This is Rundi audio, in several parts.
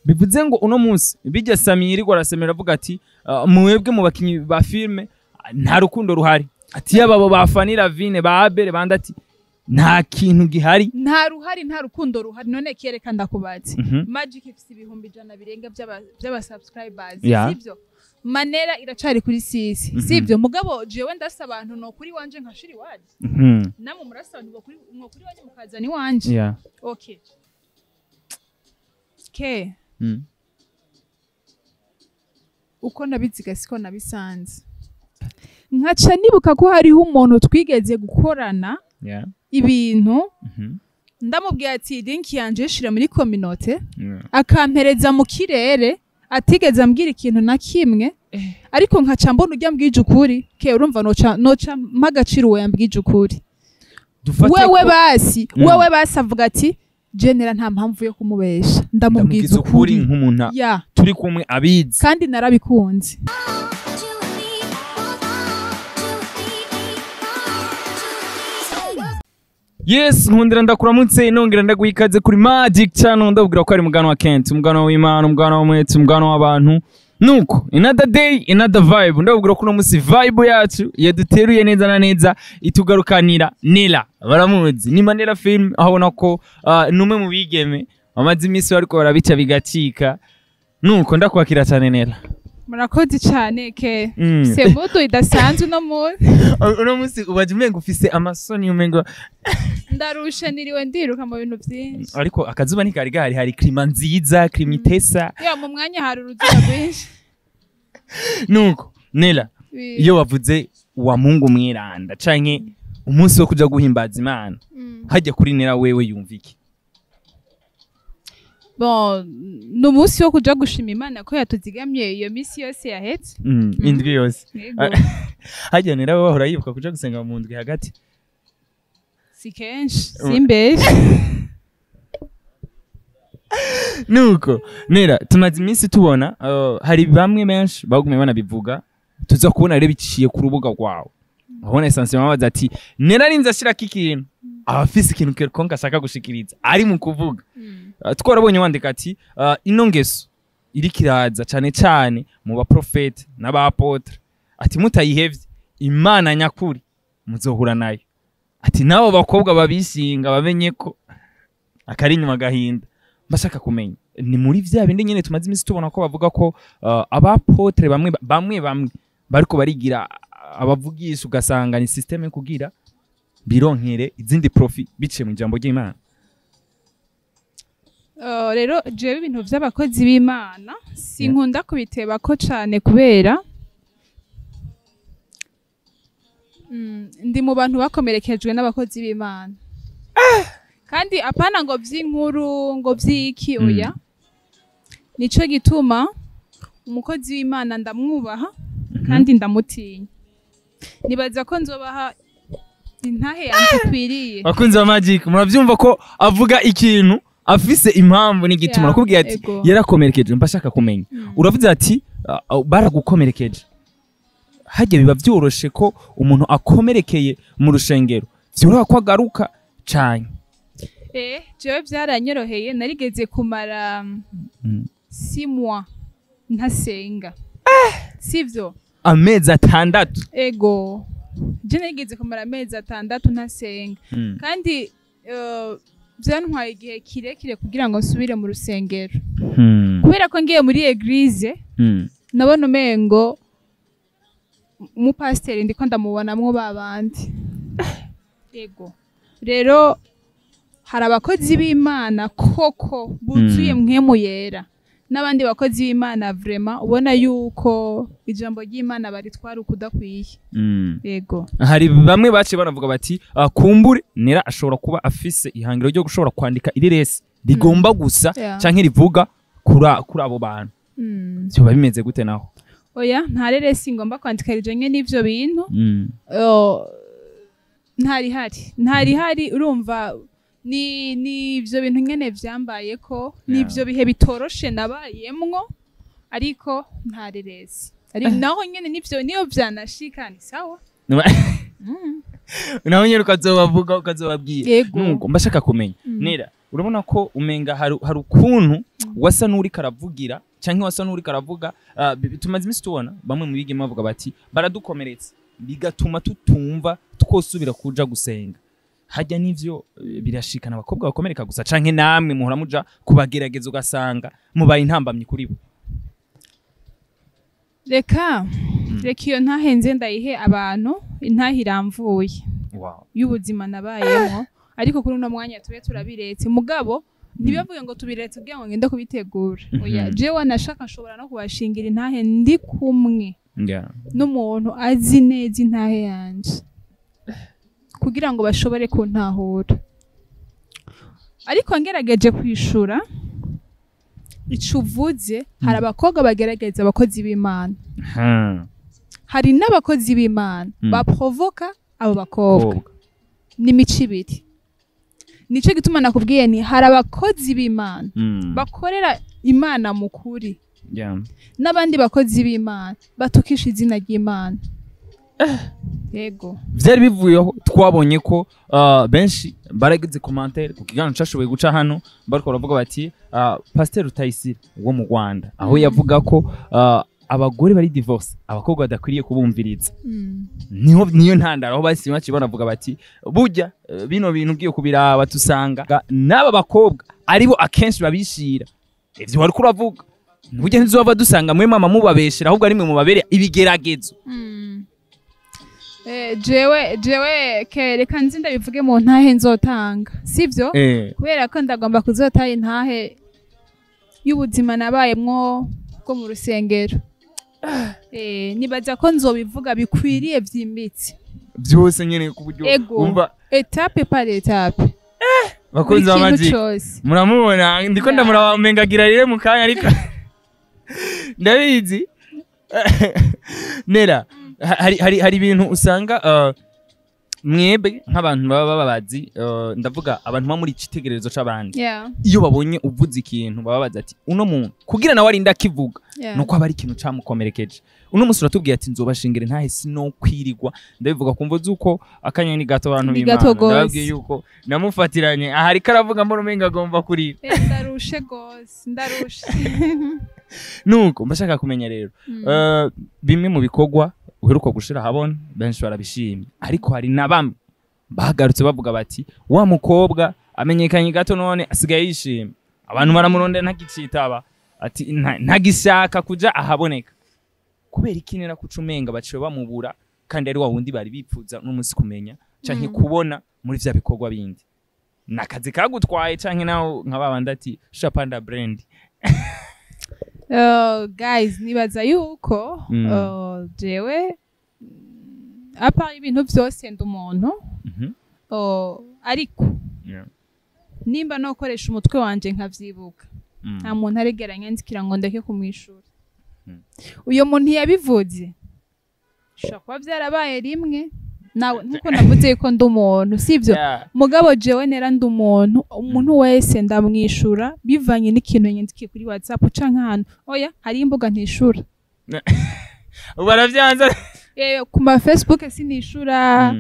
Bivuze ngo uno munsi bijya Samiri arasemera avuga ati mwebwe mu bakinyi ba filme nta rukundo ruhari, ati yaba abo ba Fanny Lavine ba Abel bandi, ati nta kintu gihari, nta ruhari, nta rukundo ruhari. None kereka ndakubatse, Magic ifise 100,000 birenga by'aba subscribers, sivyo? Manera iracari kuri sisi, sivyo? Mugabo jewe ndasa abantu no kuri wanje nkashira iwaje, namwe murasa abantu bo kuri mwo kuri wanje mukazana iwanje. Okay, ke uko nabiziga siko nabisanze, nkaca nibuka ko hariho umuntu twigeze gukorana ibintu, ndamubwiye ati link yanje shira muri communauté, akampereza mu kirere, atigeze ambwira ikintu na kimwe, ariko nkaca mbona ujya mbwije ukuri. Ke urumva noca mpa agaciro uwo yambwije ukuri. Dufate wewe ko basi, wewe basi avuga ati genera nta mpamvu yo kumubesha, ndamubwiza ndamubwiza ukuri ukuri nk'umuntu ya turi kumwe abizi. Kandi narabikunze. Yes, nkundira ndakuramutse, nongera ndaguha ikaze kuri Magic Channel. Ndabwira ko ari mugano wa Kent, umugano w'Imana, umugano w'umwete, umugano w'abantu. Nuko another day, another vibe. Ndabwira ko uno munsi vibe yacu yaduteruye neza na neza, itugarukanira Nela. Baramuzi ni Manela Film, aho ubona ko numwe mu bigeme bamaze iminsi bariko barabica bigacika. Nuko ndakwakira cyane, Nela. Murakoze cyane ke. Semudu idasanzwe uno munsi. Uno munsi ubaje umengo ufise amasoni, umengo Ndarusha, niriwe ndiruka mu bintu byinshi. Ariko akazuba ntikari gahari, hari climat nziza, climat itesa. Ya, mu mwanya hari uruzuba rwinshi. Nuko Nela, iyo wavuze wa Mungu mwiranda canke umunsi wo kuja guhimbaza Imana, hajya kuri Nela wewe yumva iki? Bon, ni umunsi wo kuja gushima Imana ko yatuzigamye iyo minsi yose yahetse. Indwi yose. Yego. Hajya Nela wewe wahora yibuka kuja gusenga mu ndwi hagati? Si kenshi, simbeshe. Nuko Nela, tumaze iminsi tubona hari bamwe benshi bagumye banabivuga, tuza kubona rero biciye ku rubuga rwawe, urabona essentiellement babaza ati Nela arinze ashirako ikintu, aba afise ikintu quelconque ashaka gushikiriza ari mu kuvuga. Twarabonye wandika ati ino ngeso iriko iraza cane cane mu baprofete n'abapotre, ati mutayihevye Imana nyakuri muzohura nayo, ati n'abo bakobwa babishinga bamenye ko akari inyuma agahinda. Mbashaka kumenya ni muri vya bindi nyene tumaze iminsi tubona ko bavuga ko abapotre bamwe bamwe bamwe bariko barigira abavugisha, ugasanga ni système yo kugira bironkere izindi profit biciye mu ijambo ry'Imana. Rero jewe ibintu vy'abakozi b'Imana sinkunda kubitebako cane, kubera ndi mu bantu bakomerekejwe n'abakozi b'Imana, kandi apana ngo vy'inkuru ngo vy'iki, oya. Nico gituma umukozi w'Imana ndamwubaha kandi ndamutinya. Nibaza ko nzobaha intahe yanje ikwiriye. Bakunzi ba Magic, muravyumva ko avuga ikintu afise impamvu n'igituma. Nakubwiye ati yarakomerekeje. Mbashaka kumenya, uravuze ati baragukomerekeje, hajya biba vyoroshe ko umuntu akomerekeye mu rushengero vyoroha ko agaruka cane? Jewe vyaranyoroheye, narigeze kumara 6 mois ntasenga, sivyo? Amezi 6? Ego, je narigeze kumara amezi 6 ntasenga, kandi vyantwaye igihe kirekire kugira ngo nsubire mu rusengero, kubera ko ngiye muri église nabona umengo umupasiteri ndiko ndamubonamwo babandi. Ego, rero hari abakozi b'Imana koko buzuye mpwemu yera n'abandi bakozi b'Imana vraiment ubona yuko ijambo ry'Imana baritwara ukudakwiye. Yego. Hari bamwe baciye banavuga bati kumbure Nera ashobora kuba afise ihangiro ryo gushobora kwandika ireresi rigomba gusa canke rivuga kuri abo bantu. Vyoba bimeze gute naho? Oya, nta reresi ngomba kwandika rijanye n'ivyo bintu. Ntarihari, ntarihari. Urumva ni ivyo bintu nyene vyambaye ko n'ivyo bihe bitoroshe nabayemwo, ariko nta reresi ari naho nyene nivyo niyo vyanashika ni sawa. Naho nyene ukazobavuga, ukazobabwira. Yego. Nuko mbashaka kumenya, Nera Urabona ko umenga hari ukuntu wasa n'uri karavugira canke wasa n'uri karavuga. Tumaze iminsi tubona bamwe mu bigeme bavuga bati baradukomeretse, bigatuma tutumva twosubira kuja gusenga. Hajya n'ivyo birashikana abakobwa bakomereka gusa, canke namwe muhora muja kubagerageza ugasanga mubaye intambamyi kuri bo? Reka iyo ntahenze ndayihe abantu, intahe iramvuye y'ubuzima nabayemo. Ariko kuri uno mwanya tube turabiretse, mugabo ntibavuge ngo tubiretse kugira ngo ngende kubitegura. Oya, jewe nashaka nshobora no kubashingira intahe ndi kumwe n'umuntu azi neza intahe yanje kugira ngo bashobore kuntahura. Ariko ngerageje kwishura ico uvuze, hari abakobwa bagerageza abakozi b'Imana, hari n'abakozi b'Imana baprovoka abo bakobwa n'imico ibiri. Nico gituma nakubwiye ni hari abakozi b'Imana bakorera Imana mu kuri, n'abandi bakozi b'Imana batukisha izina ry'Imana. Yego, vyari bivuyeho. Twabonye ko benshi baragize commentaire ku kiganiro cashoboye guca hano, bariko baravuga bati Pasteur Rutayisire wo mu Rwanda, aho yavuga ko abagore bari divorce, abakobwa badakwiriye kubumviriza. Niho niyo ntandaro aho bahise baciye banavuga bati burya bino bintu ugiye kubiraba tusanga n'aba bakobwa aribo akenshi babishira ivyo wariko uravuga. Burya ntizova dusanga mwe mama mubabeshera, ahubwo ari mwe mubabere ibigeragezo. Jewe ke reka nzi ndabivuge mu ntahe nzotanga, sivyo? Kubera ko ndagomba kuzotaha intahe y'ubuzima nabayemwo bwo mu rusengero. Nibaza ko nzobivuga bikwiriye vyimbitse byose nyene ku buryo wumva étape par étape. Bakunzi Buri ba kintu Magic cose. Muramubona ndiko ndamuramengagira rero mu kanya, ariko ndabizi Nera hari ibintu usanga mwebwe nk'abantu baba babazi, ndavuga abantu baba muri icitegererezo c'abandi, iyo babonye uvuze ikintu baba bazi ati uno muntu kugira nawe arinda akivuga nuko aba ari ikintu camukomerekeje. Uno musi uratubwiye ati nzobashingira ntahe sino kwirirwa ndabivuga kumvo zuko akanya ni gato. Abantu Ni b'Imana, gato gose. ndababwiye yuko namufatiranye aha ariko aravuga mbona umenga agomba kurira. Ndarushe gose, ndarushe. Nuko mbashaka kumenya rero, bimwe mu bikorwa uheruka gushira ahabona benshi barabishimye, ariko hari na bamwe bagarutse bavuga bati wa mukobwa amenyekanye gato none asigaye yishimye, abantu baramurondera ntagicitaba, ati ntagishaka kuja ahaboneka. Kubera iki nera kuca umenga baciye bamubura kandi ari wa wundi bari bipfuza n'umunsi kumenya canke kubona muri vya bikorwa bindi? Nakazi kagutwaye canke nawe nka babandi ati shapanda brand? Guys, nibaza yuko jewe apa ibintu vyose ndi umuntu, ariko nimba nokoresha umutwe wanje nkavyibuka, nta muntu aregeranya nzikira ngo ndeke kumwishura. Uyo muntu yabivuze bishobora kuba vyarabaye rimwe nawe, nkuko navuze yuko ndi umuntu, sivyo? Mugabo jewe nera ndi umuntu, umuntu wese ndamwishura bivanye n'ikintu yandikiye kuri WhatsApp canke ahantu. Oya, hari imbuga ntishura. Baravyanze. Ku ma Facebook sinishura.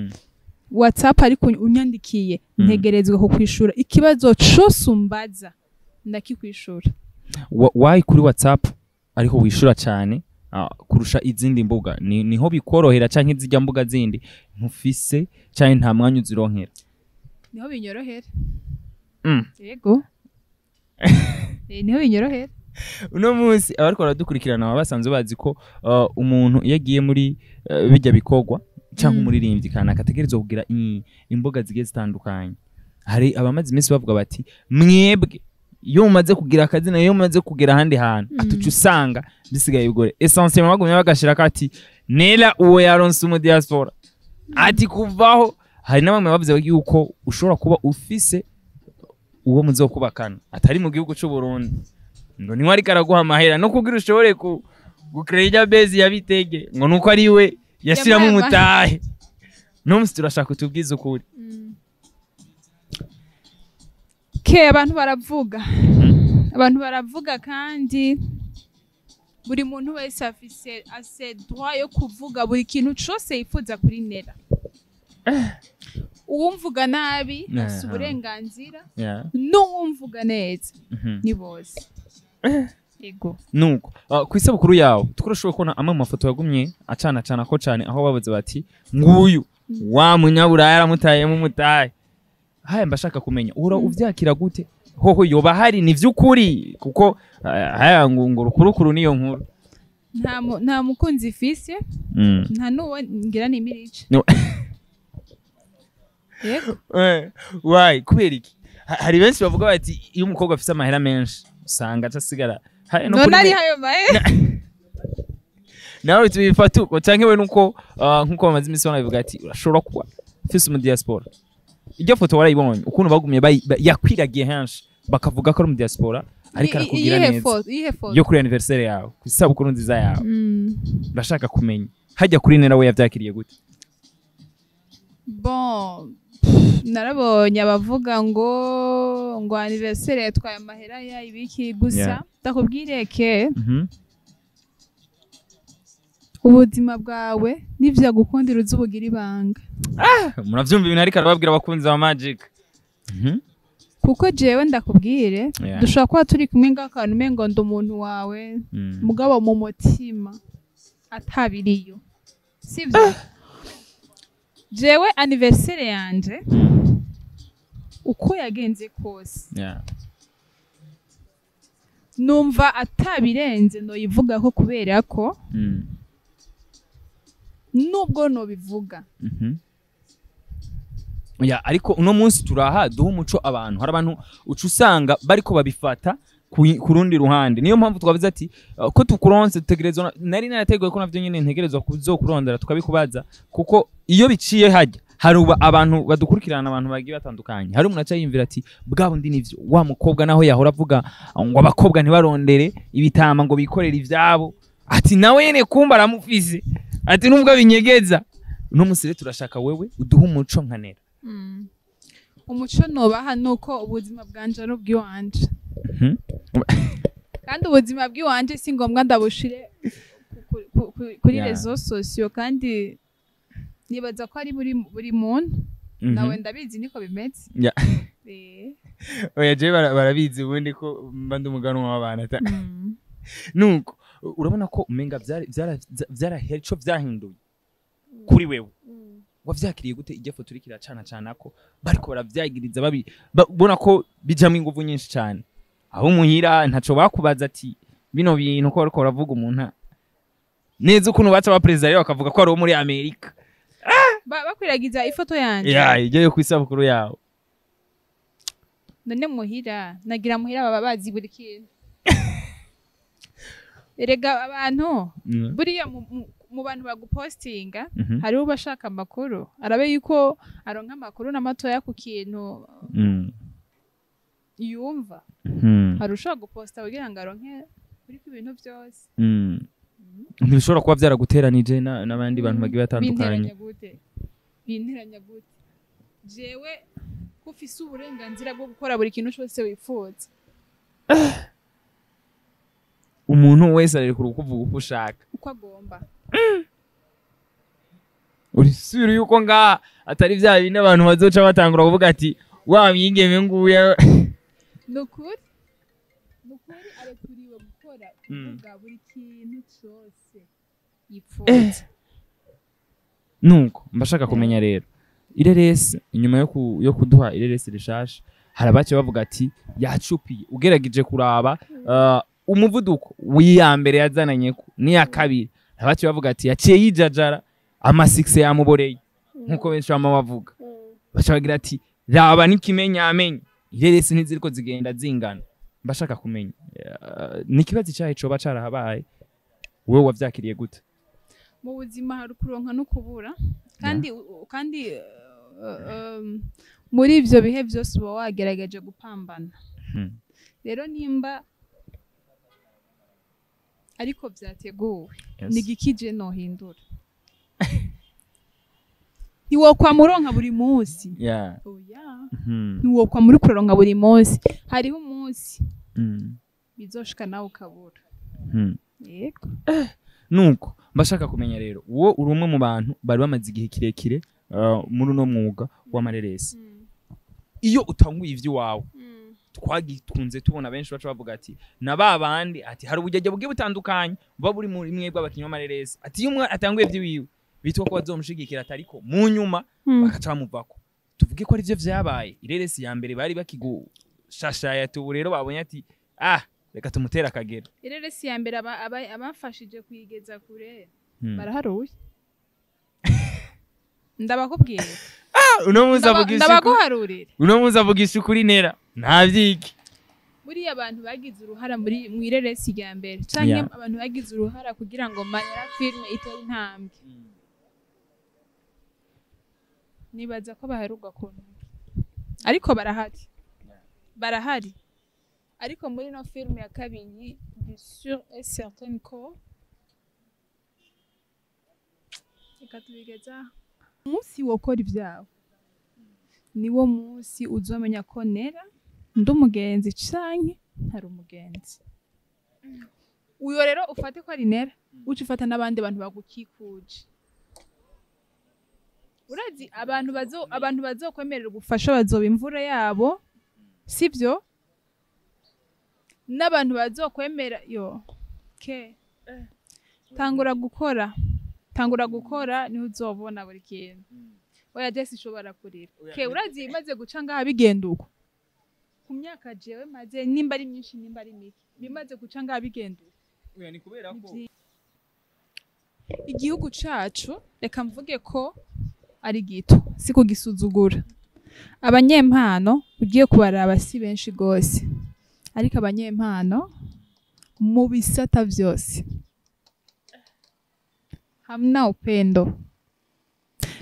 WhatsApp ariko unyandikiye ntegerezwa kukwishura, ikibazo cose umbaza ndakikwishura. Why kuri WhatsApp ariho wishura cyane kurusha izindi mbuga? Niho bikorohera canke izijya mbuga zindi ntufise canke nta mwanya uzironkera? Niho binyorohera. Yego, niho binyorohera. Uno munsi abariko baradukurikirana baba basanzwe bazi ko umuntu iyo agiye muri bijya bikorwa canke umuririmbyi kanaka ategerezwa kugira imbuga zigiye zitandukanye. Hari abamaze iminsi bavuga bati mwebwe iyo mumaze kugira akazina, iyo mumaze kugera ahandi hantu, atuca usanga bisigaye bigore. Essentiellement bagumye bagashirako ati Nera uwo yaronse umu diaspora, ati kuvaho. Hari na bamwe bavuze yuko ushobora kuba ufise uwo muzokubakana atari mu gihugu c'u Burundi, ngo niwe ariko araguha amahera no kugira ushobore ku gucreya ijya base ya bitege, ngo nuko ari we yashiramo Yamuhaye. Umutahe no musi turashaka utubwize ukuri. Ke abantu baravuga, abantu baravuga, kandi buri muntu wese afise ase droit yo kuvuga buri kintu cose yifuza kuri Nera. Uwumvuga nabi afise uburenganzira, n'uwumvuga neza ni bose. Yego. Nuko ku isabukuru yawe twarashoboye kubona amwe mu mafoto yagumye acana cana ko cane, aho bavuze bati nguyu wa munyaburaya aramutayemo umutahe. Haya, mbashaka kumenya ura uvyakira gute? Hoho yoba hari ni vy'ukuri? Kuko haya ngo rukurukuru niyo nkuru. Nta mukunzi ifise, nta nuwo ngira ni mirice. No. Yego. Why, kubera iki? Hari benshi bavuga bati iyo umukobwa afise amahera menshi usanga acasigara none ari hayo mahera. Nawe tubifata uko canke we nuko nkuko bamaze imisi banabivuga ati urashobora kuba ufise mu diaspora. Iryo foto warayibonye ukuntu bagumye yakwiragiye henshi bakavuga ko ari mu diaspora, ariko arakubwira neza yo kuri anniversaire yawe, ku isabukuru nziza yawe. Ndashaka kumenya hajya kuri Nera we yavyakiriye gute? Bon, narabonye abavuga ngo anniversaire yatwaye amahera ya ibiki gusa. Ndakubwireke ubuzima bwawe nivyo gukundira uzubugira ibanga. Muravyumva ibintu ariko arababwira abakunzi ba Magic. Kuko jewe ndakubwire, dushobora kuba turi kumwe ng'akantu umengo ndi umuntu wawe, mugabo mu mutima atabiriyo, sivyo? Jewe anniversaire yanje uko yagenze kose, numva atabirenze noyivuga ko, kubera ko nubwo nobivuga. Ya, ariko uno munsi turaha duha umuco abantu. Hari abantu uca usanga bariko babifata ku rundi ruhande. Niyo mpamvu twavuze ati ko tukuronse tutegerezwa, nari narateguye ko navyo nyene ntegerezwa kuzokurondera tukabikubaza, kuko iyo biciye hajya hari abantu badukurikirana, abantu bagiye batandukanye. Hari umuntu aca yiyumvira ati bwa bundi nivyo wa mukobwa naho yahora avuga ngo abakobwa ntibarondere ibitama ngo bikorere ivyabo, ati nawe nyene kumba aramufise, ati nubwo abinyegeza. Uno munsi rero turashaka wewe uduhe umuco nka Nera. Umuco nobaha nuko ubuzima bwanje ari ubw'iwanje. Kandi ubuzima bw'iwanje si ngombwa ndabushire kuri réseaux sociaux, kandi nibaza ko ari buri muntu. Nawe ndabizi niko bimeze. Oya, je barabizi ubundi ko mba ndi umuganwa w'abana. Nuko urabona ko umenga vyarahera ico vyahinduye kuri wewe. Wavyakiriye gute iryo foto iriko iracana cana ko bariko baravyagiriza babi bona ko bijamwo inguvu nyinshi cane? Aho muhira ntaco bakubaza ati bino bintu ko bariko baravuga umuntu neza ukuntu baca ba president rero bakavuga ko ari uwo muri Amerika. Bakwiragiza ifoto yanje. Ya, ijyo yo kwisabukuru yawe. None muhira nagira muhira baba bazi buri kintu. Erega abantu buriya mu bantu bagupostinga hariho ubashaka amakuru, arabe yuko aronka amakuru n'amatoya ku kintu yumva. Hari ushobora guposta kugira ngo aronke kuri ibintu byose. Ntibishobora kuba byaraguteranije n'abandi bantu bagiye batandukanye. Binteranya gute? Jewe ko ufise uburenganzira bwo gukora buri kintu cyose wifuza. Umuntu wese arekura kuvuga uko ushaka, uko agomba. Uri sure yuko nga atari vya bindi abantu bazoca batangura kuvuga ati wa mwigeme nguya? Nukuri arekuriwe gukora kuvuga buri kintu cyose yipfuza. Nuko mbashaka kumenya rero ireresi inyuma yo kuduha ireresi rishasha, hari abace bavuga ati yacupiye. Ugerageje kuraba umuvuduko w'iya mbere yazananye ko n'iya kabiri, abace bavuga ati yaciye yijajara ama 6 yamuboreye, nkuko benshi bama bavuga. Baca bagira ati raba nikimenya amenye ireresi ntiziriko zigenda zingana. Mbashaka kumenya nikibazo cyahe coba carahabaye, wewe wavyakiriye gute? Mu buzima hari kuronka no kubura, kandi muri ivyo bihe byose uba wagerageje gupambana. Rero nimba ariko vyateguwe, nigikije nohindura. Ntiwokwa muronka buri munsi. Ntiwokwa muri kuronka buri munsi. Hariho umunsi bizoshika nawe ukabura. Yego. Nuko mbashaka kumenya rero, uwo uri umwe mu bantu bari bamaze igihe kirekire Muri uno mwuga w'amareresi, iyo utanguye ivy'iwawe, twagikunze tubona benshi baca bavuga ati na ba bandi, ati hari ubujyajya bugiye butandukanye buba buri muri mwebwe abakinyi b'amareresi, ati iyo umwe atanguye ivy'iwiwe bitwa ko bazomushigikira, ati ariko mu nyuma bakaca bamuvako. Tuvuge ko arivyo vyabaye ireresi ya mbere, bari bakigushashaya, ati ubu rero babonye ati ah, reka tumutere akagera. Ireresi ya mbere, abamfashije kuyigeza kure baraharuye, ndabakubwira. Uno munsi avugisha ukuri. Ndabaguharurira. Uno munsi avugisha ukuri, nera nta vyiki. Buriya abantu bagize uruhara muri mu ireresi rya mbere canke abantu bagize uruhara kugira ngo Mayera Film itere intambwe, nibaza ko baherurwa ku ntoki, ariko barahari, barahari. Ariko muri no film ya kabiri, ndi sûr et certain ko, reka tubigeza aho. Umunsi wokora ibyawe niwo munsi uzomenya ko nera ndi umugenzi canke ntari umugenzi. Uyo rero ufate ko ari nera, uca ufata n'abandi bantu bagukikuje. Urazi abantu bazokwemerera ubufasha bazoba imvura yabo, sivyo? N'abantu bazokwemera yo ke. Tangura gukora, tangura gukora, niho uzobona buri kintu. Oya, jesi ishobora kurira. Ke urazi imaze guca ngaha bigenda uko, ku myaka jewe maze, nimba ari myinshi, nimba ari mike, bimaze guca ngaha bigenda uko. Oya, ni kubera ko Igihugu cacu, reka mvuge ko ari gito, si kugisuzugura. Abanyempano ugiye kubaraba si benshi gose, ariko abanyempano mu bisata vyose hamna upendo,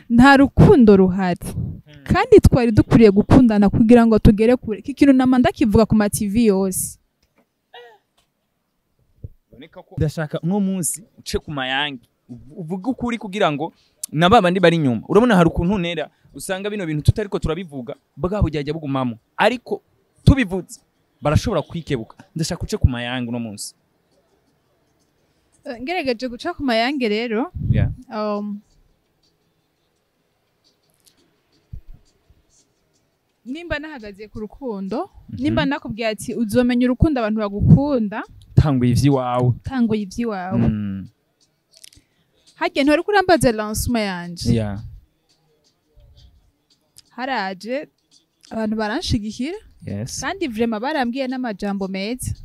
nta rukundo ruhari, kandi twari dukwiriye gukundana kugira ngo tugere kure. Iki kintu nama ndakivuga ku ma TV yose. Boneka ko ndashaka uno munsi uce ku mayange, uvuge ukuri kugira ngo na ba bandi bari inyuma. Urabona hari ukuntu nera usanga bino bintu tutariko turabivuga bwa bujyajya bugumamo, ariko tubivuze barashobora kwikebuka. Ndashaka uce ku mayange uno munsi. Ngerageje guca ku mayange rero, nimba nahagaze ku rukundo, nimba nakubwiye ati uzomenya urukundo abantu bagukunda Tanguye ivy'iwawe. Tanguye ivy'iwawe. Harya ntiwari kurambaza lancement yanje? Yeah. Haraje abantu baranshigikira, kandi vraiment barambwiye n'amajambo meza,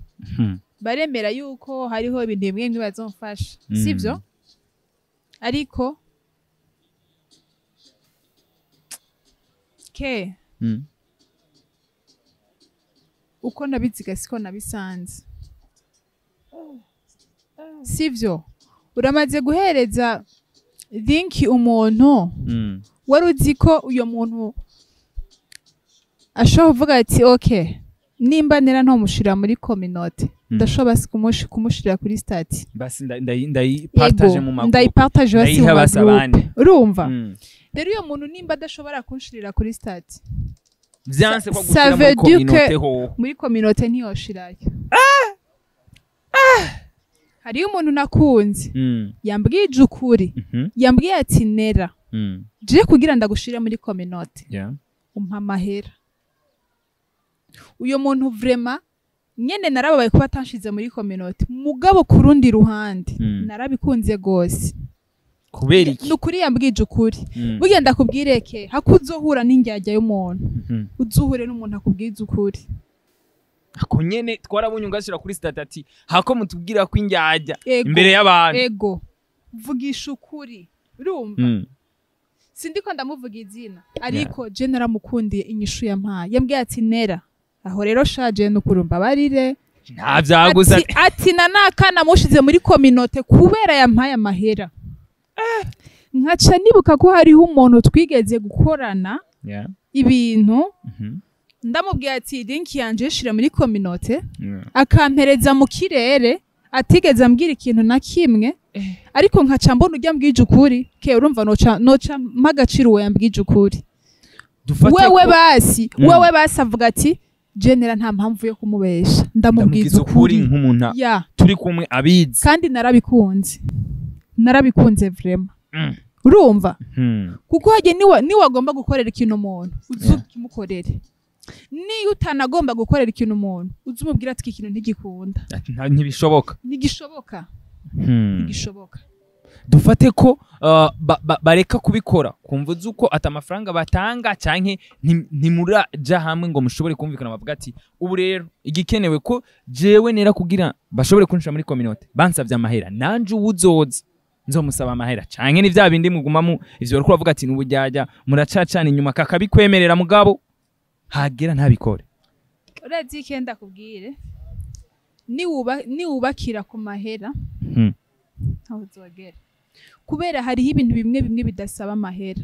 baremera yuko hariho ibintu bimwe bimwe bazomfasha, sivyo? Ariko ke uko nabiziga siko nabisanze, sivyo? Uramaze guhereza link umuntu, wari uzi ko uyo muntu ashobora kuvuga ati okay, nimba nera ntomushira muri communauté, ndashobora basi kumushira kuri statut. Basi ndayi partage mu maguru. Ndayipartage basi mu Ndayiha basi magroupe. abandi. Urumva rero, uyo muntu nimba adashobora kunshirira kuri statut, Vyanse ko ça gushira muri veut dire communauté ho. Muri communauté ntiyoshirayo. Hariyo umuntu nakunze, yambwije ukuri, yambwiye ati nera, je kugira ndagushire muri communauté, umpa amahera. Uyo muntu vraiment nyene narababaye kuba atanshize muri communauté, mugabo ku rundi ruhande narabikunze gose. Kubera iki? Nukuri yambwije ukuri. Burya ndakubwireke, hakuzohura n'indyarya y'umuntu, uzuhure n'umuntu akubwiza ukuri. Ako nyene twarabonye ungashira kuri statut ati hako mutubwira ko indyarya Ego. imbere y'abantu. Ego, vugisha ukuri, urumva? Sindiko ndamuvuga izina, ariko je naramukundiye inyishu yampaye. Yambwiye ati nera, aho rero shaje nukuri mbabarire. Nta vyaguze. Ati na nakana mushize muri communauté kubera yampaye amahera. Nkaca nibuka ko hariho umuntu twigeze gukorana ibintu, ndamubwiye ati link yanje shira muri communauté, akampereza mu kirere, atigeze ambwira ikintu na kimwe. Ariko nkaca mbona ujya mbwije ukuri. Ke urumva noca mpa agaciro uwo yambwije ukuri. Dufate Wewe ko basi, wewe basi avuga ati genera nta mpamvu yo kumubesha, ndamubwiza ndamubwiza ukuri ukuri nk'umuntu ya turi kumwe abizi. Kandi narabikunze, narabikunze vraiment. Urumva, kuko hagiye niwagomba gukorera ikintu umuntu, uze ukimukorere. Niyo utanagomba gukorera ikintu umuntu, uze umubwira ati iki kintu ntigikunda. Ati, ntibishoboka. Ntigishoboka. Ntigishoboka. Dufate ko bareka kubikora kumva uzi uko ata amafaranga batanga, canke ntimuraja hamwe ngo mushobore kumvikana, bavuga ati ubu rero igikenewe ko jewe nera kugira bashobore kunshira muri communauté bansavye amahera, nanje uwuzoza nzomusaba amahera, canke ni vya bindi muguma ivyo bariko bavuga ati n'ubujyajya muracacana inyuma kakabikwemerera, mugabo hagera ntabikore. Urazi ikenda kubwire, niwubakira ku mahera ntaho uzogera, kubera hariho ibintu bimwe bimwe bidasaba amahera.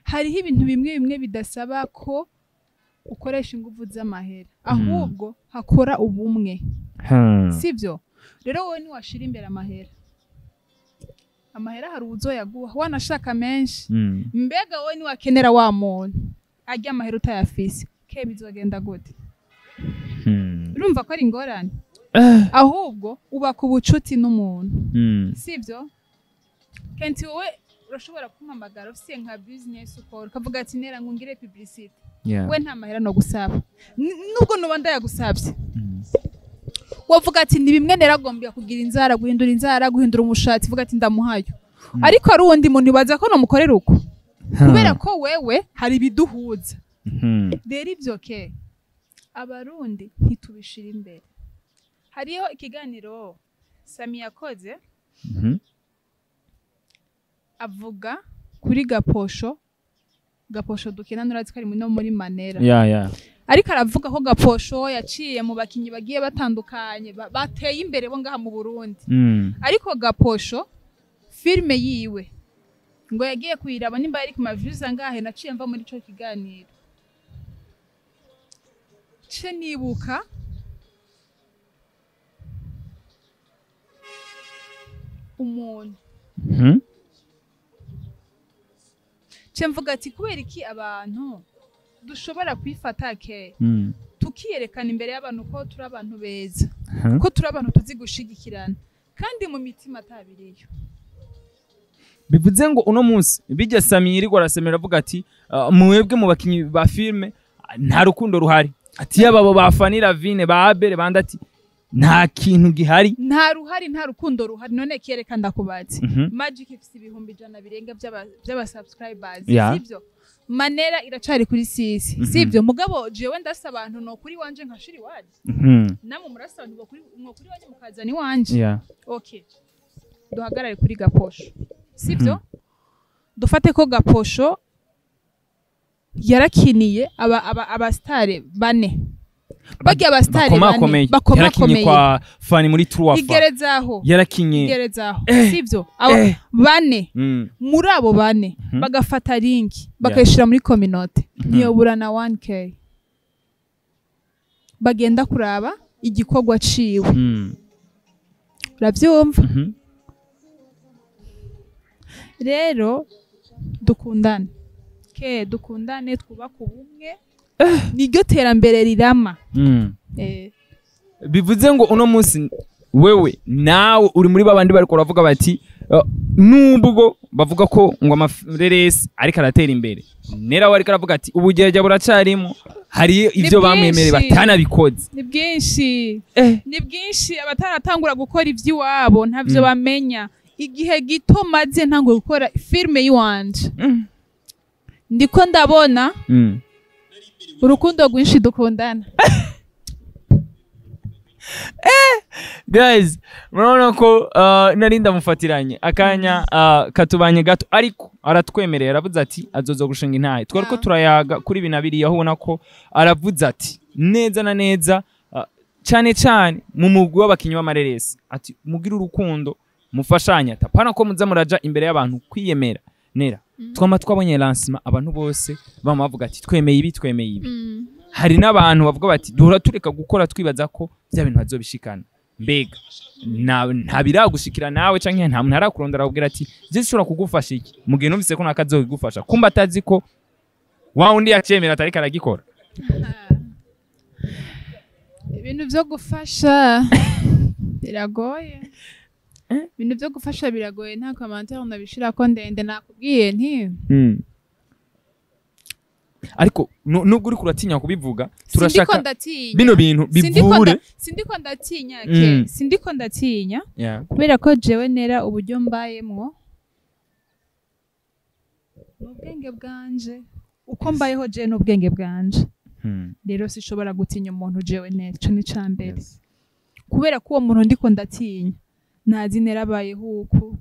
Hariho ibintu bimwe bimwe bidasaba ko ukoresha ingufu z'amahera, ahubwo hakora ubumwe. Sivyo? Rero wowe niwashira imbere amahera, amahera hari uwuzoyaguha wanashaka menshi. Mbega wowe niwakenera wa muntu arya amahera utayafise, ke bizogenda gute? Urumva ko ari ingorane. Ahubwo ubaka ubucuti n'umuntu. Sivyo? Kenti wowe urashobora kumpamagara ufise nka business ukora, ukavuga ati nera ngo ngire publicity. We nta mahera no gusaba, nubwo noba ndayagusabye. Wavuga ati ni bimwe neragombye kugira inzara, guhindura inzara, guhindura umushatsi, uvuga ati ndamuhayo. Ariko ari uwundi muntu ibaza ko nomukorera uko, kubera ko wewe hari ibiduhuza. Rero ivyo ke Abarundi ntitubishira imbere. Hariho ikiganiro Sami yakoze, avuga kuri Gaposho. Gaposho dukina nurazi ko ari no muri Manera. Ariko aravuga ko Gaposho yaciye mu bakinyi bagiye batandukanye bateye imbere bo ngaha mu Burundi. Ariko Gaposho filme yiwe ngo yagiye kuyiraba nimba yari ku ma views angahe, naciye mva muri ico kiganiro. Ce nibuka umuntu. Ce mvuga ati kubera iki abantu dushobora kwifata ke tukiyerekana imbere y'abantu ko turi abantu beza, ko turi abantu tuzi gushigikirana, kandi mu mitima atabiriyo. Bivuze ngo uno munsi bijya Samiri arasemera avuga ati mwebwe mu bakinyi ba filme nta rukundo ruhari, ati yababo bafanira vine ba Abel bandi ati nta kintu gihari, nta ruhari, nta rukundo ruhari. None kiereka ndakubatse. Magic ifise 100,000 birenga by'aba subscribers, sivyo? Manera iracari kuri sisi, sivyo? Mugabo jewe ndasa abantu no kuri wanje nkashira iwaje. Namwe murasa abantu kuri mwo kuri wanje mukazana iwanje. Okay, duhagarare kuri Gaposho, sivyo? Dufate ko Gaposho yarakiniye aba star bane, bagiye aba star bane bakomakomeye kwa Fani muri Truafa, igerezaho yarakinye, igerezaho, sivyo? Abo bane, muri abo bane bagafata link bakayishira muri communauté, ntiyobura na 1k bagenda kuraba igikorwa ciwe. Uravyumva? Rero dukundane, ke dukundane, twubaka ubumwe, niryo terambere rirama. Bivuze ngo uno munsi wewe nawe uri muri babandi bariko baravuga bati nubwo bavuga ko ngo amareresi ariko aratera imbere, Nera we ariko aravuga ati ubugerageje buracarimo, hari ivyo bamwemereye batanabikoze. Ni bwinshi, ni bwinshi abataratangura gukora ivy'iwabo ntavyo bamenya. Igihe gito maze ntanguye gukora filme yiwanje, ndiko ndabona urukundo rwinshi dukundana. Guys, murabona ko nari ndamufatiranye akanya katubanye gato, ariko aratwemerera aravuze ati azoza gushinga intahe. Twariko turayaga kuri binabiri, aho ubona ko aravuze ati neza na neza, cyane cyane mu mugwi w'abakinyi b'amareresi, ati mugire urukundo mufashanya, tapana ko muza muraja imbere y'abantu kwiyemera. Nera twama twabonye lancement abantu bose bama bavuga ati twemeye ibi, twemeye ibi. Hari n'abantu bavuga bati duhora tureka gukora twibaza ko bya bintu bazobishikana. Mbega nta biragushikira nawe, canke nta muntu arakurondera akubwira ati je nshobora kugufasha iki, mugihe numvise ko nakazogufasha, kumba atazi ko wa undi yacemera atariko aragikora. Ibintu byo gufasha biragoye. Ibintu byo gufasha biragoye, nta commentaire nabishirako ndende, nakubwiye nti Ariko nubwo uriko uratinya kubivuga, sindiko turashaka ndatinya. bino bintu Sindiko bivure. Sindiko ndatinya ke, sindiko ndatinya kubera ko jewe nera uburyo mbayemwo n'ubwenge bwanje, uko mbayeho jewe n'ubwenge bwanje. Rero sishobora gutinya umuntu jewe nera, ico ni ica mbere. Kubera ko uwo muntu ndiko ndatinya ntazi nera abayeho uku,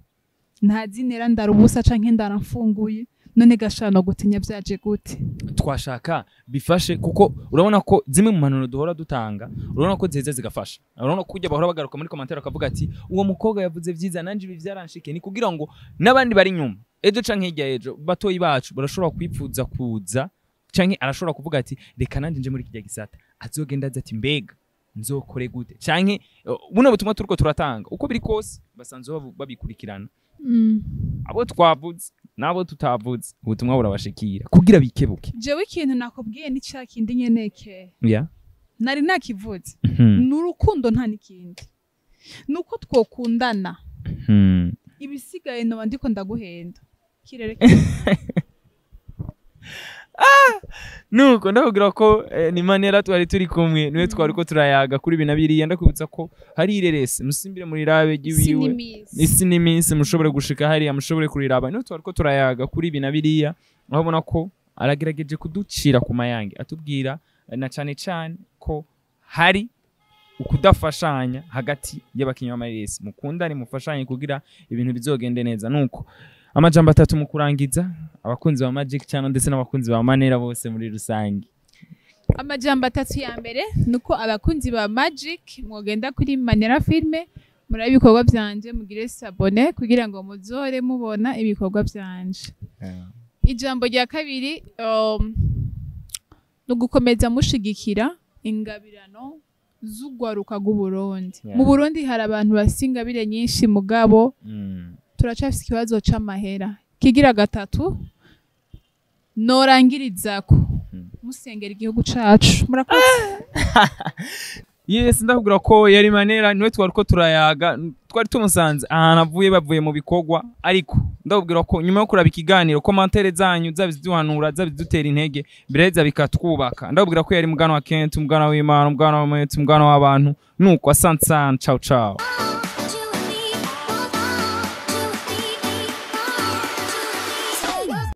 ntazi nera ndara ubusa canke ndaramfunguye, none gashano gutinya vyaje gute? Twashaka bifashe, kuko urabona ko zimwe mu mpanuro duhora dutanga, urabona ko ziza zigafasha. Urabona ko kujya bahora bagaruka muri commentaire bakavuga ati uwo mukobwa yavuze vyiza, nanje ibi vyaranshikiye. Ni kugira ngo n'abandi bari inyuma ejo canke hirya ejo, batoyi bacu barashobora kwipfuza kuza, canke arashobora kuvuga ati reka nanje nje muri kirya gisata, azogenda azi ati mbega nzokore gute, canke buno butumwa turiko turatanga uko biri kose basanzwe babikurikirana. Abo twavuze n'abo tutavuze, ubutumwa burabashikira kugira bikebuke. Jewe ikintu nakubwiye ni ca kindi nyene ke nari nakivuze, ni urukundo, nta n'ikindi, ni uko twokundana. Ibisigaye noba ndiko ndaguhenda kirere. Nuko ndakubwira ko ni Manera twari turi kumwe, niwe twari ko turayaga kuri ibi na biriya. Ndakubutsa ko hari irerese musimbire muri rabe giwiwe Sinimisi. Isi n'iminsi mushobore gushika hariya, mushobore kuriraba. Niwe twari ko turayaga kuri ibi na biriya, urabona ko aragerageje kuducira ku mayange, atubwira na cane cane ko hari ukudafashanya hagati y'abakinyi b'amareresi. Mukundane, mufashanye kugira ibintu bizogende neza. Nuko amajambo atatu mu kurangiza, abakunzi ba Magic Channel ndetse n'abakunzi ba Manera bose muri rusange. Amajambo atatu ya mbere nuko abakunzi ba Magic mwogenda kuri Manera Filme, murabe ibikorwa vyanje, mugire s'abonner kugira ngo muzohore mubona ibikorwa vyanje. Ijambo rya kabiri ni ugukomeza mushigikira ingabirano z'ugwaruka rw'Uburundi. Mu Burundi hari abantu bafise ingabire nyinshi, mugabo turacafise ikibazo c'amahera. Kigira gatatu norangirizako, musengera igihugu cacu. Murakoze. Yes, ndakubwira ko yari Manera, niwe twari ko turayaga, twari tumusanze ahantu avuye, bavuye mu bikorwa. Ariko ndakubwira ko nyuma yo kuraba ikiganiro, commentaire zanyu zaba iziduhanura, zaba izidutera intege, biraheza bikatwubaka. Ndakubwira ko yari mugana wa Kent, umugana w'Imana, umugana wa Mwete, umugana w'abantu. Nuko asante sana, ciao ciao.